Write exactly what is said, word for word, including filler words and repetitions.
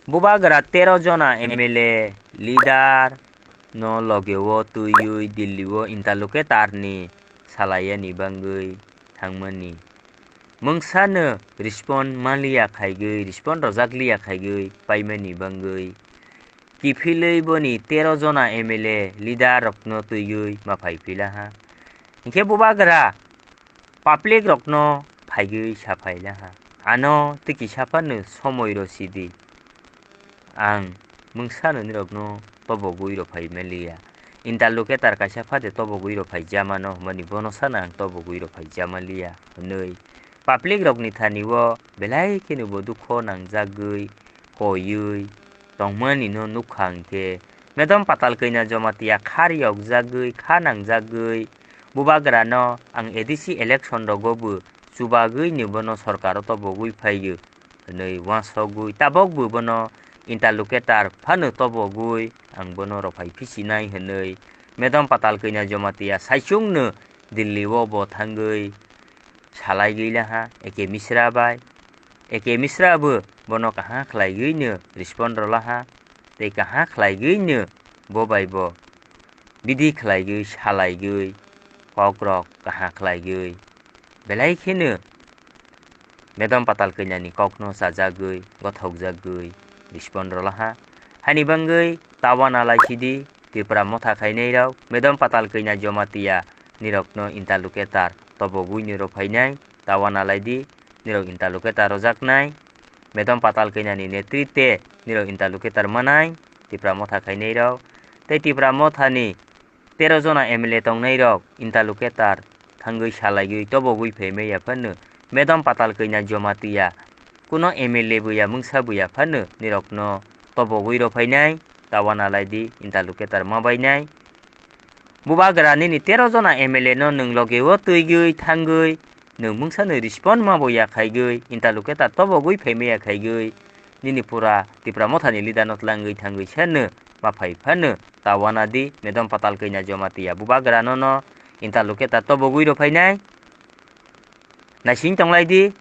Bubagra tero jona M L A leader no loge o twiwi Delhi o interlocutor ni salai yani bangwi thangmani. Mungsa no respond manliya khaigwi, respond rojak liya khaigwi paimani bangwi kiphilwi boni tero jona M L A leader rokno twiwi ma phai philaha. Hinkhe Bubagra public rokno phaigwi sa phailaha. Ano twi kisa phano somoi rw sidi. Ang mungsa no nirokno tobogwi rw phai manliya. Interlocutor kaisa phade tobogwi rw phai jamano hwnmani bono sana ang tobogwi rw phai jamaliya hwnwi public rokni thani o belai kheno bo dukho nangjagwi koiwi tongmani no nukha hinkhe Medom Patal Kanya Jamatia kha riyokjagwi, kha nangjagwi Bubagra no ang A D C election rogo bo chubagwi ni bono sorkar o tobogwi phaiyo hwnwi uansugwi tabok bo bono interlocutor phano tobogwi ang bono rw phai phisinai hwnwi Medom Patal Kanya Jamatia saichung no Delhi o bo thangwi salaigwi laha A K Mishra bai. A K Mishra bo bono kaha khlaigwi no respond rw laha tei kaha khlaigwi no bo bai bo bidi khlaigwi salaigwi kokrok kaha khlaigwi belai kheno Medom Patal Kanya ni kokno chajagwi gothokjagwi respond rw laha. Hani bangwi tawana lai sidi Tipra Motha khainai rok Medom Patal Kanya Jamatia nirokno interlocutor tobogwi ni rw phainai, tawana lai di nirok interlocutor rwjaknai. Medom Patal Kanya ni netritwe nirok interlocutor manai Tipra Motha khainai rok tei Tipra Motha ni tero jona M L A tongnai rok interlocutor thangwi salaigwi tobogwi phaimaya phano Medom Patal Kanya Jamatia kuno M L A buya mungsa buya phano nirokno tobogwi rw phainai, tawana lai di interlocutor ma bainai. Bubagra nini tero jona M L A no nwng loge o twiwi thangwi nwng mungsa no respond ma bo ya khaigwi interlocutor tobogwi phaimaya khaigwi nini pura Tipra Motha ni leader no tlangwi thangwi sano ma phai phano tawana di Medom Patal Kanya Jamatia Bubagra no no interlocutor tobogwi rw phainai. Naising tonglai di.